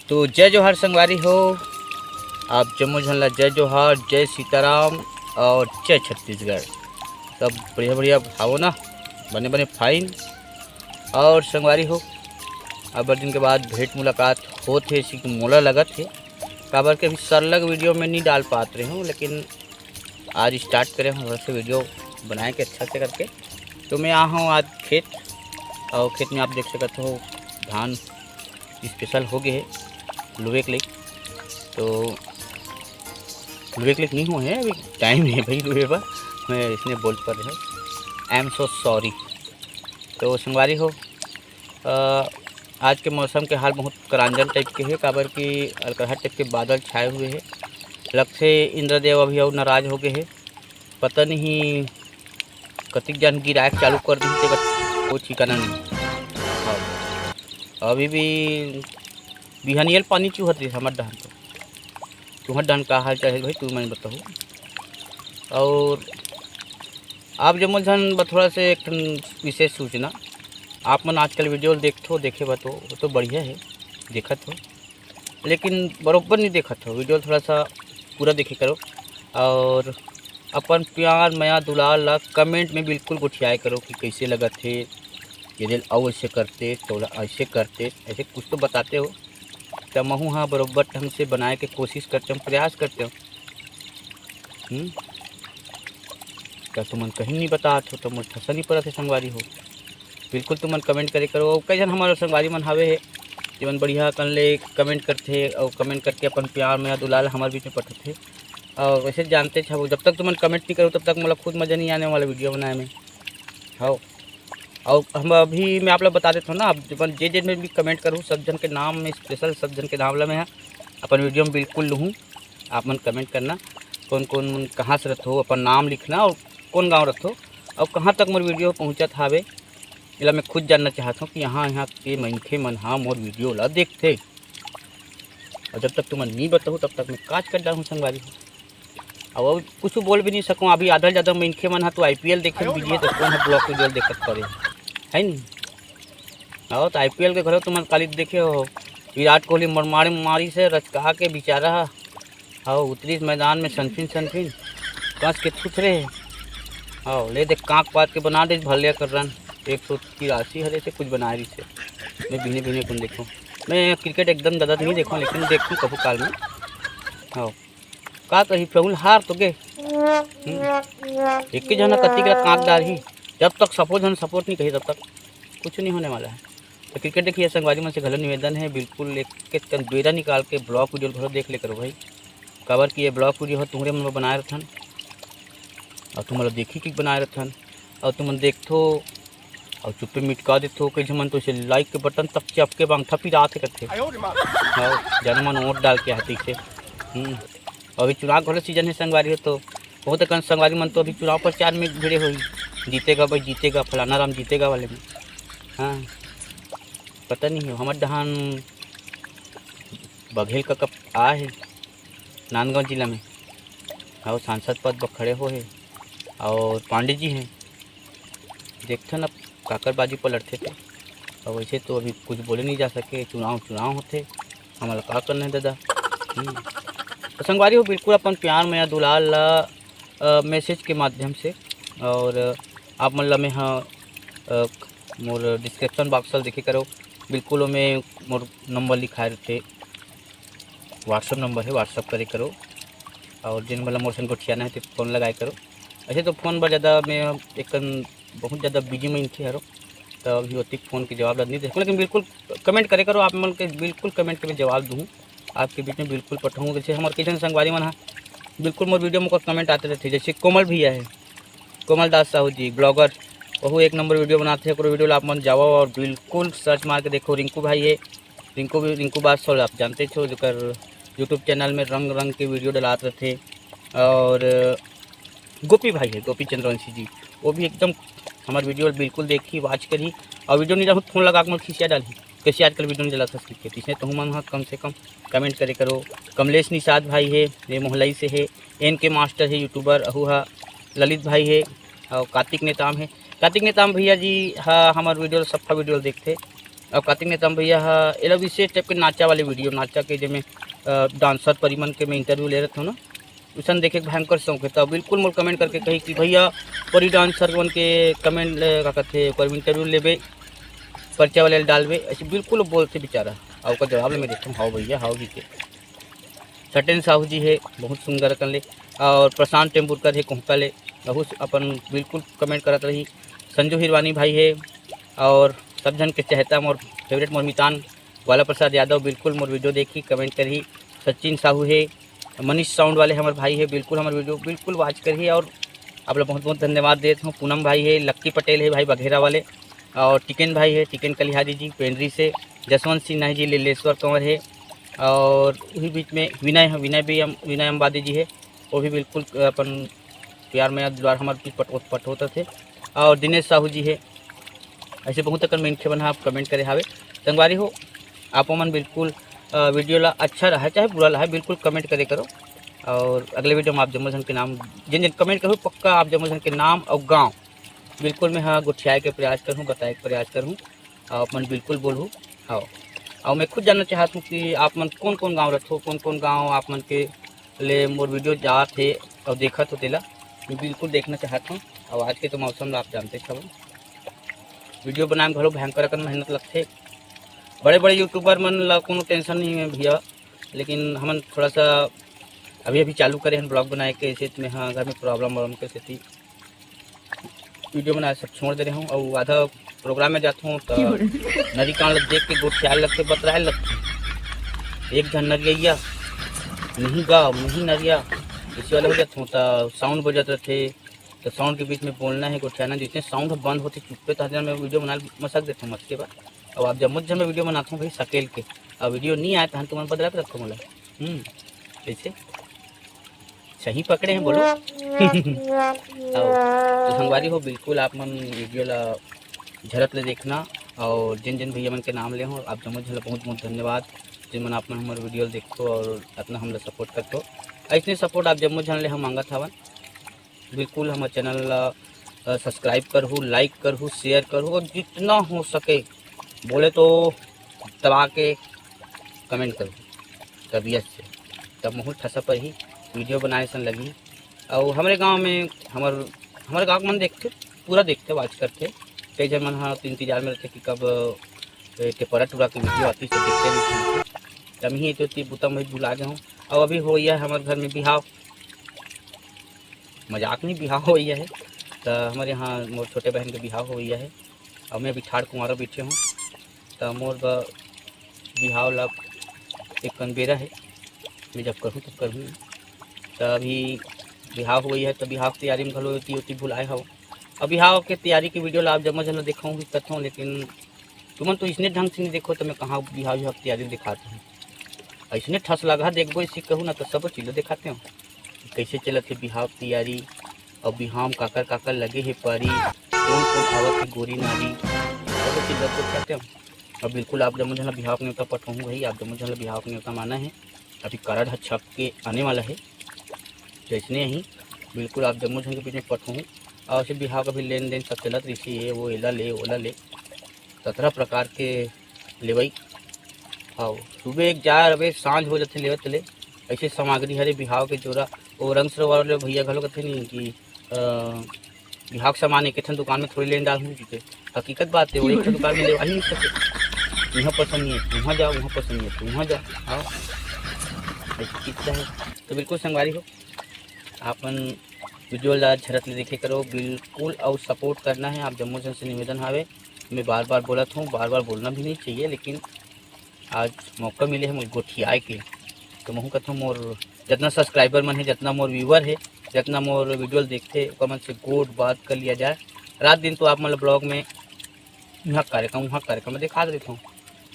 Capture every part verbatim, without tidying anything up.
तो जय जोहार संगवारी हो, आप जम्मो झन ला जय जोहार, जय सीताराम और जय छत्तीसगढ़। सब बढ़िया बढ़िया हावो ना, बने बने फाइन। और संगवारी हो, अब दिन के बाद भेंट मुलाकात होत हे, इसी मोला लगत हे, काबर के अभी सरलग वीडियो में नहीं डाल पात रहे हूँ, लेकिन आज स्टार्ट करे हूँ घर से वीडियो बनाए के अच्छा से करके। तो मैं आ हूँ आज खेत, और खेत में आप देख सकत हो धान स्पेशल हो गए है, लुए के लिए। तो लुए के लिए नहीं हुए हैं, अभी टाइम है भाई लुए बा, मैं इसने बोल पा रहे हूँ, I am so sorry। तो संगवारी हो, अ, आज के मौसम के हाल बहुत करांजन टाइप के है, काबर कि अलकरहा टाइप के बादल छाए हुए है। लगथे इंद्रदेव अभी अउ नाराज हो गए है, पता नहीं कतिक जान गिराए के चालू कर दी, तेकर कोई ठिकाना नहीं। हाँ। अभी भी बिहनियल पानी चुहत रही हमर डहन तो। तुहर डहन का हाल चाल है भाई, तू मैं बताहू। और आप जम्मो झन बर थोड़ा से एक ठन विशेष सूचना, आप मन आजकल वीडियो देखथो, देखे बा तो वो तो बढ़िया है, देखत हो, लेकिन बरोबर नहीं देखत हो वीडियो, थोड़ा सा पूरा देखे करो। और अपन प्यार मया दुलार ला कमेंट में बिल्कुल गोठियाए करो कि कैसे लगत हे, ये दिल अउ ऐसे करते, थोड़ा ऐसे करते, ऐसे कुछ तो बताते हो। त महू हाँ बरोबर ढंग से बनाए के कोशिश करते हो, प्रयास करते हो। हम्म? त तुमन कहीं नहीं बतात हो, त मोर ठसा नहीं परत हे संगवारी हो। बिल्कुल तुमन कमेंट करे करो। अउ कई झन हमारे संगवारी मन हावे हे, जेमन बढ़िया कन ले कमेंट करथे अउ कमेंट करके अपन प्यार मया दुलार हमारे बीच में पठथे। और वैसे जानते छो, जब तक तुमन कमेंट नहीं करो, तब तक मोला खुद मजा नहीं आने वाला वीडियो बनाए में। हाँ, और हम अभी मैं आप लोग बता देता हूँ ना, आप अपन जे जे में भी कमेंट करूँ, सब जन के नाम में स्पेशल, सब जन के नाम ला मैं अपन वीडियो में बिल्कुल लूहूँ। आप मन कमेंट करना, कौन कौन मन कहाँ से रथो, अपन नाम लिखना और कौन गांव रथो और कहाँ तक मोर वीडियो पहुँचत हावे, एला मैं खुद जानना चाहत हूँ कि यहाँ, यहाँ के मनखे मन हा मोर वीडियो ला देखथे। और जब तक तुमन नहीं बताहू, तब तक मैं काज कर डालूँ संगवारी हो। अब, अब कुछ बोल भी नहीं सकूँ। अभी आधा ले ज्यादा मनखे मन हा तो आईपीएल देखे में बिजी है, तो कौन हा ब्लॉग वीडियो देखत करे, है नहीं? और तो आईपीएल के घरे तुमन काली देखे हो, विराट कोहली मरमारे मारी से रचका के बेचारा हा। हाँ, उतरिस मैदान में सनफिन सनफिन, कस के थुथरे हे। हाँ, ले देख, कांक पात के बना दे भले कर रन, एक सौ तिरासी हरे से कुछ बनाए रही से। मैं बिने बिने कौन देखूँ, मैं क्रिकेट एकदम ज़्यादा नहीं देखूँ, लेकिन देखूँ कभू काल में। हाँ, का कही प्रभु, हार तो गे। हम्म। एक ही जना कत्ती के कांक डाल ही, जब तक सपोर्ट, जन सपोर्ट नहीं कही, तब तक कुछ नहीं होने वाला है। तो क्रिकेट देखिए, संगवारी मन से घलो निवेदन है, बिल्कुल एक, एक कन बेरा निकाल के ब्लॉग वीडियो घलो देख ले करो भाई, काबर कि ये ब्लॉग वीडियो ह तुमरे मन बर बनाए रथन, और तुमन ला देखी कि बनाए रथन, और तुमन देखथो और चुप्पे मिटका देथो, कई झमन तो इसे लाइक के बटन तक चपके बांगठा पिरात हे करथे। और जन मन वोट डाल के आती से। हम्म। अभी चुनाव घलो सीजन है संगवारी हो, तो बहुत अकन संगवारी मन तो अभी चुनाव प्रचार में भिड़े होही, जीतेगा भाई, जीतेगा, फलाना राम जीतेगा वाले में। हाँ, पता नहीं हो, हमर डहान बघेल का कप आए हे नांदगांव जिला में, और सांसद पद पर खड़े हो हे, और पांडे जी हैं। देखथन अब काकर बाजी पलटथे ते। अब वैसे तो अभी कुछ बोले नहीं जा सके, चुनाव, चुनाव होथे, हमला का करना है दादा। हम्म। तो संगवारी हो, बिल्कुल अपन प्यार मया दुलार ला, अ, मैसेज के माध्यम से, और आप मन ला मैं ह, अ, मोर डिस्क्रिप्शन बॉक्स ला देखे करो, बिल्कुल ओमे मोर नंबर लिखाए रथे, WhatsApp नंबर है, WhatsApp करे करो, और जिन मन ला मोर संग गोठियाना है तो फोन लगाए करो। ऐसे तो फोन बर ज़्यादा मैं एक कन बहुत ज़्यादा बिजी मनखे हरो, तो अभी ओतिक फोन के जवाब ला नहीं दे सकूँ, लेकिन बिल्कुल कमेंट करे करो, आप मन के बिल्कुल कमेंट के मैं जवाब दूँ, आपके बीच में बिल्कुल पठाऊँ। जैसे हमारे कई झन संगवारी मन हा बिल्कुल मोर वीडियो में ओकर कमेंट आते रहिथे। जैसे कोमल भैया हे, कोमल दास साहू जी ब्लॉगर, वहू एक नंबर वीडियो बनाथे। ओकर वीडियो ला आप मन जावव और बिल्कुल सर्च मार के देखो। रिंकू भाई हे, रिंकू भी, रिंकू बादशाह आप जानते हो, जेकर यूट्यूब चैनल में रंग रंग के वीडियो डलात रहिथे। और गोपी भाई हे, गोपी चंद्रवंशी जी, वो भी एकदम हमार वीडियो बिल्कुल देखही, वॉच करही। और वीडियो नहीं डालहूँ, फोन लगा के मोर खिसिया डालही, कैसे आजकल वीडियो नहीं डालत हस करके। इसने तुहू मन ह कम से कम कमेंट करे करो। कमलेश निषाद भाई हे, ये मोहलई से हे। एन के मास्टर हे यूट्यूबर, अहू हा। ललित भाई हे और कार्तिक नेताम हे। कार्तिक नेताम भैया जी हा हमार वीडियो, सबका वीडियो देखथे। और कार्तिक नेताम भैया हा एला विशेष टाइप के नाचा वाले वीडियो, नाचा के जेमे डांसर परी मन के मैं इंटरव्यू ले रहत हूँ ना, उसन देखे के भयंकर शौक हे। तो बिल्कुल मोर कमेंट करके कही कि भैया परी डांसर मन के कमेंट, का कहथे, ओकर इंटरव्यू लेबे, पर्चा वाले ल डालबे, ऐसे बिल्कुल बोलथे बेचारा। और ओकर जवाब ले मैं देथों, "हाव भैया, हाव" जी के। सटेन साहू जी हे, बहुत सुंदर अकन ले। और प्रशांत टेम्बुरकर हे कोहका ले, वहू अपन बिल्कुल कमेंट करत रही। संजू हिरवानी भाई हे, और सब झन के चहेता मोर फेवरेट मोर मितान ग्वाला प्रसाद यादव बिल्कुल मोर वीडियो देखही, कमेंट करही। सचिन साहू हे, मनीष साउंड वाले हमर भाई हे, बिल्कुल हमर वीडियो बिल्कुल वॉच करही। और आप ला बहुत बहुत धन्यवाद देत हूँ। पूनम भाई हे, लक्की पटेल हे भाई बघेरा वाले, और टिकेन भाई हे, टिकेन कलिहारी जी पेंडरी से, जसवंत सिन्हा जी लेलेश्वर कंवर हे, और वही बीच में विनय हे, विनय भी अम-, विनय अंबादी जी हे, वो भी बिल्कुल अपन प्यार मया दुलार हमर बीच पटोत पटोत रथे। और दिनेश साहू जी हे, ऐसे बहुत अकन मनखे मन ह आप कमेंट करे हावे। संगवारी हो, आप मन बिल्कुल, अ, वीडियो ला अच्छा रहे चाहे बुरा रहे, बिल्कुल कमेंट करे करो। और अगले वीडियो में आप जम्मो झन के नाम, जिन जिन कमेंट करो, पक्का आप जम्मो झन के नाम और गांव बिल्कुल मैं हा गोठियाए के प्रयास करहूँ, बताए के प्रयास करहूँ। और आप मन बिल्कुल बोलहू। हाँ, और मैं खुद जानना चाहत हूँ कि आप मन कौन कौन गांव रथो, कौन कौन गांव आप मन के ले मोर वीडियो जात हे और देखत हो तेला मैं बिल्कुल देखना चाहत हूँ। और आज के तो मौसम ला आप जानते हव, वीडियो बनाए में घलो भयंकर अकन मेहनत लगथे। बड़े बड़े यूट्यूबर मन ला कोनो टेंशन नहीं है भैया, लेकिन हमन थोड़ा सा अभी अभी चालू करे हन ब्लॉग बनाए के, ऐसे में हाँ घर में प्रॉब्लम वॉब्लम के सेती वीडियो बनाए सब छोड़ दे रहे हूँ। और आधा प्रोग्राम में जात हूँ तो नरी कांड देख के गोठियाए लगथे, बतराए लगथे। एक झन नरिया, नहीं गा, नहीं नरिया, इसी वाले हो जात हूँ तो साउंड बजत रहथे। तो साउंड के बीच में बोलना है, गोठियाना, जितने साउंड बंद होते चुप्पे तो मैं वीडियो बना मसक देता हूँ मत के बाद। अब आप जब मुझ में वीडियो बनाता हूँ भाई सकेल के, अब वीडियो नहीं आए तो हम तुम्हें बदलत रखो बोला। हम्म, कैसे सही पकड़े हैं बोलो। आओ, तो संगवारी हो, बिल्कुल आप मन वीडियो ला झरत ले देखना। और जिन जिन भैया मन के नाम ले हो, आप जम्मो झन ला बहुत बहुत धन्यवाद, जिन मन आप मन हमर वीडियो ला देखो और इतना हमला सपोर्ट करतो। ऐसने सपोर्ट आप जम्मो झन ले हम मांगत हवन। बिल्कुल हमर चैनल ला, अ, सब्सक्राइब करहू, लाइक करहू, शेयर करहू और जितना हो सके बोले तो दबा के कमेंट करहू तबियत से, तब महू ठसा परही, वीडियो बनाए सन लगही। और हमारे गांव में हमर, हमारे गांव के मन देखते, पूरा देखते, वॉच करते। कई झन मन ह तो इंतजार में रहते कि कब, ए, के परा टूरा के वीडियो आती, सब देखते नहीं थे। तब ही तो ती बुता में भुला गए हूँ। और अभी हो गया हमारे घर में बिहाव, मजाक नहीं, बिहाव हो गया है। तो हमारे यहाँ मोर छोटे बहन के बिहाव हो गया है। और मैं अभी ठाड़ कुंवारा बैठे हूँ। तो मोर ब-, बिहाव ला एक कन बेरा है, मैं जब करूँ तब करूँ। तो अभी बिहाव हो गई है, तो बिहाव की तैयारी में घलो एती ओती भुलाए हव। अब बिहाव के तैयारी के वीडियो ला आप जम्मो झन ला देखाऊँ भी करता हूँ, लेकिन तुमन तो इसने ढंग से नहीं देखो, तो मैं कहाँ बिहाव, बिहाव की तैयारी दिखाता हूँ। ऐसने ठस लगा देखबो, इसी कहूँ ना, तो सब चीज़ दिखाते हो। कैसे चलत हे बिहाव के तैयारी, और बिहाव में काकर काकर लगे हे परी, कौन कौन आवत हे गोरी नारी, सब चीज लगभग करते हैं। और बिल्कुल आप जम्मो झन ला बिहाव के नेवता पठोहूँ भाई, आप जम्मो झन ला बिहाव के नेवता माना है। अभी कारड ह छप के आने वाला है, जैसने ही बिल्कुल आप जम्मो झन के बीच में पठोहूँ। और ऐसे बिहाव का भी लेन देन सब चलत रही, ये वो एला ले, ओला ले, सत्रह प्रकार के लेवई। हाँ, सुबह एक जा रहे, सांझ हो जाते लेवत ले। ऐसे सामग्री हरे बिहाव के जोरा, वो रंग सरोवर वाले भैया घलो कहते नहीं कि, अ, बिहाव के सामान एक ठन दुकान में थोड़ी लेन डाल हूँ जी के। हकीकत बात है, वो एक ठन दुकान में ले, वही नहीं सके। यहाँ पसंद नहीं है, वहाँ जाओ, वहाँ पसंद नहीं है, वहाँ जाओ। हाँ, ऐसे किस्सा है। तो बिल्कुल संगवारी हो, आपन वीडियो ला झरत ले देखे करो, बिल्कुल, और सपोर्ट करना है। आप जम्मो जन से निवेदन हावे, मैं बार बार बोलत हूँ, बार बार बोलना भी नहीं चाहिए, लेकिन आज मौका मिले है मोर गोठियाए के, तो महू कहत हूँ मोर जितना सब्सक्राइबर मन हे, जितना मोर व्यूअर हे, जितना मोर वीडियो ल देखथे, ओकर मन से गोठ बात कर लिया जाए। रात दिन तो आप मन ल ब्लॉग में इहाँ कार्यक्रम, उहाँ कार्यक्रम में दिखा देथों।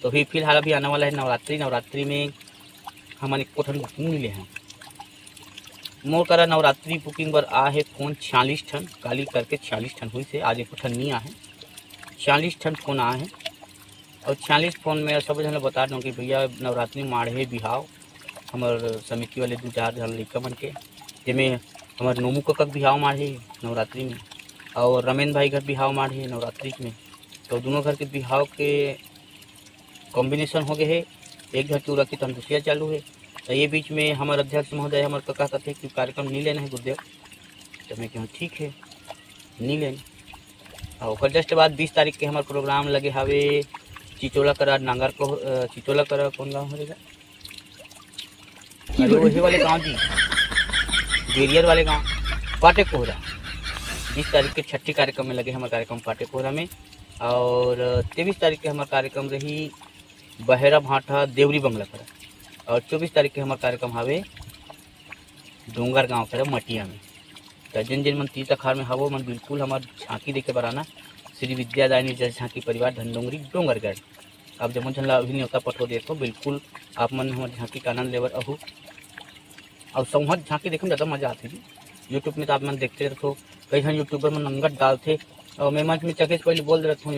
तो अभी फिलहाल अभी आने वाला है नवरात्रि। नवरात्रि में हमन एको ठन बुकिंग मिले हैं। मोर करा नवरात्रि बुकिंग बर आ हे फोन छियालीस ठन, काली करके छियालीस ठन हुई से, आज एको ठन नहीं आ हे। छियालीस ठन फोन आ हे। और छियालीस फोन में सब झन ल बता दूँ कि भैया, नवरात्रि माढ़े बिहाव, हमर समिति वाले दू चार झन लइका मन के, जेमे हमर नोमू कका के बिहाव माढ़े नवरात्रि में, और रमेन भाई घर बिहाव माढ़े नवरात्रि में। तो दोनों घर के बिहाव के कॉम्बिनेशन हो गए हे, एक घर चूरा की तंदुसिया चालू है। तो ये बीच में हमर अध्यक्ष महोदय, हमर कका कथे कि कार्यक्रम नहीं लेना है गुरुदेव। तो मैं कहूँ, "ठीक है, नहीं लेना।" और ओकर जस्ट बाद बीस तारीख के हमर प्रोग्राम लगे हावे चिचोला करा, नांगर को, अ, चिचोला करा कौन गाँव हरे गा? अरे, वही वाले गाँव जी, बेरियर वाले गाँव, पाटे कोहरा। बीस तारीख के छठी कार्यक्रम में लगे हमर कार्यक्रम पाटे कोहरा में। और तेईस तारीख के हमर कार्यक्रम रही बहेरा भाटा देवरी बंगला करा। और चौबीस तारीख के हमर कार्यक्रम हावे डोंगर गांव करा मटिया में। त जिन जिन मन तीर तखार में हवो, मन बिल्कुल हमर झांकी देखे बर आना। श्री विद्यादायनी जस झांकी परिवार धनडोंगरी डोंगरगढ़। आप जम्मो झन ला अभी न्योता पठो देथो, बिल्कुल आप मन हमर झांकी का आनंद लेबर अहू। और संहत झांकी देखे में ज्यादा मजा आथे जी। YouTube में तो आप मन देखते रहथो, कई झन YouTuber मन नंगत डालथे। और मैं मंच में चघे से पहले बोल दे रहथो, उम,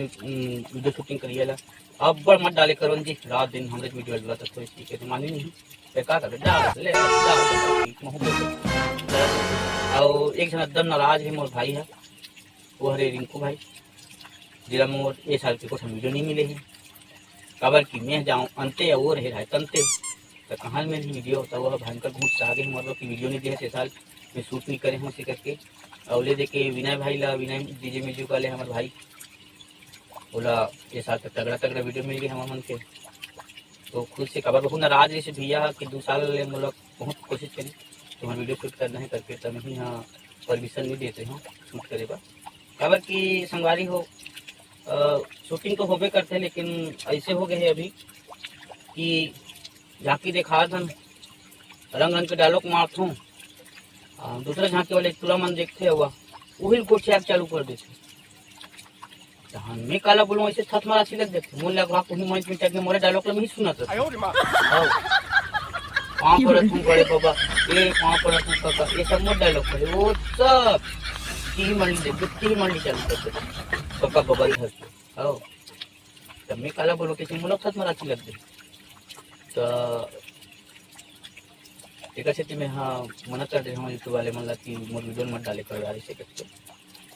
वीडियो शूटिंग करिए ला, अब्बड़ मत डाले करो जी, रात दिन हमरे वीडियो डलत रहिथे, ठीक है, तो मानी नहीं। तो का करबे, डाल ले, डाल ले, ठीक, महू बोल। और एक झन एकदम नाराज है, मोर भाई है, वो हरे रिंकू भाई, जेला मोर ए साल के कुछ वीडियो नहीं मिले है, काबर कि मैं जाऊँ अंते या वो रहे राय तंते, तो कहाँ मिलही वीडियो, तो वह भयंकर घूट से आगे हम लोग की वीडियो नहीं दे है, ए साल मैं शूट नहीं करे हूँ, उसे करके। और ले देके विनय भाई ला, विनय डीजे म्यूजिक वाले हमर भाई, ओला ए साल तो तगड़ा तगड़ा वीडियो मिल गए हमर मन के। तो खुद से काबर बहुत नाराज रहिस भैया ह कि दू साल ले मोला बहुत कोशिश करी, तुम्हार वीडियो शूट करना है करके, तब ही हाँ परमिशन नहीं देते हो शूट करे बर। काबर कि संगवारी हो, अ, शूटिंग तो होबे करथे, लेकिन ऐसे हो गए है अभी कि झांकी देखा धन रंग रंग के डायलॉग मारथों, अ, दूसरा झांकी वाले टूरा मन देखथे हुआ, वही गोठिया के चालू कर देथे। तहन मैं काला बोलूं, ऐसे थत मरासी लग देथे। मोर लगवा कोई मंच में चढ़ के मोरे डायलॉग ल नहीं सुनत रहथे। आओ। पाँव पड़त हूँ बड़े बाबा, ए पाँव पड़त हूँ काका, ये सब मोर डायलॉग है। वो सब टीही मंडली देख, टीही मंडली चालू कर दे। काका बबल धर के। आओ। तब मैं काला बोलूं, किसी मोला थत मरासी लग दे। तो एकर सेती मैं हा मना कर दे हूँ YouTube वाले मन ला कि मोर वीडियो मत डाले करो यार, इसे करके।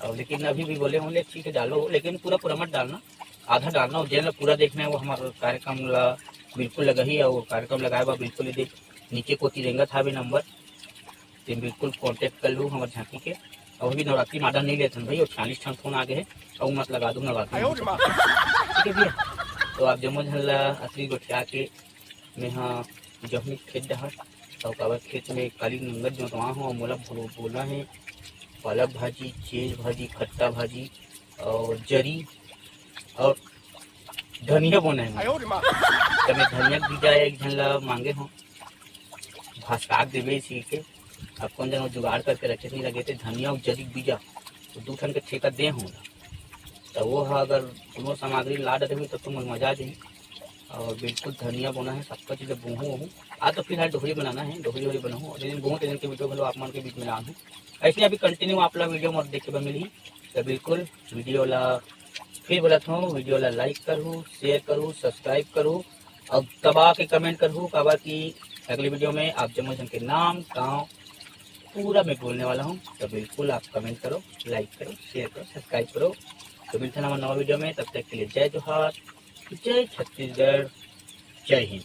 और लेकिन अभी भी बोले हूँ, ले ठीक है डालो, लेकिन पूरा पूरा मत डालना, आधा डालना। और जेन ला पूरा देखना है वो हमारे कार्यक्रम ला बिल्कुल लगाही, और कार्यक्रम लगाए बा बिल्कुल ही देख नीचे कोती रेंगत हावे नंबर, ते बिल्कुल कॉन्टैक्ट कर लू हमारे झांकी के। और अभी नवरात्रि में आर्डर नहीं लेते हैं भाई, और चालीस ठन फोन आ गए हैं, और मत लगा दो नवरात्रि में। ठीक है भैया, तो आप जम्मो झन ला अतरी गोठिया के मैं हा जहनी खेत डहर, और काबर खेत में काली नंगत जोतवा हूँ, और मोला भो-, बोला है पालक भाजी, चेज भाजी, खट्टा भाजी और जरी और धनिया बोना है। तो मैं धनिया के बीजा एक झन ला मांगे हूँ, भसका देवे इसी के। अब कौन जन वो जुगाड़ करके रखे नहीं लगे थे, धनिया और जरी के बीजा, तो दू ठन के ठेका दे हूँ। तो वो हा अगर दोनों सामग्री ला डरबे तब तो मोर मजा आ जाही। और बिल्कुल धनिया बोना है, सबका चीज बोहूँ वहूँ। आज तो फिलहाल डोहरी बनाना है, डोहरी वोहरी बनाहूँ। और दिन बोहूँ, दिन के वीडियो घलो आप मन के बीच में लाहूँ। ऐसे अभी कंटिन्यू आप ला वीडियो मोर देखे बर मिलही। तो बिल्कुल वीडियो ला फिर बोलत हूँ, वीडियो ला लाइक करू, शेयर करू, सब्सक्राइब करू और दबा के कमेंट करू, काबर कि अगले वीडियो में आप जम्मो झन के नाम, गाँव पूरा मैं बोलने वाला हूँ। तो बिल्कुल आप कमेंट करो, लाइक करो, शेयर करो, सब्सक्राइब करो। तो मिलते हैं हमारे नवा वीडियो में, तब तक के लिए जय जोहार, जय छत्तीसगढ़, जय हिंद।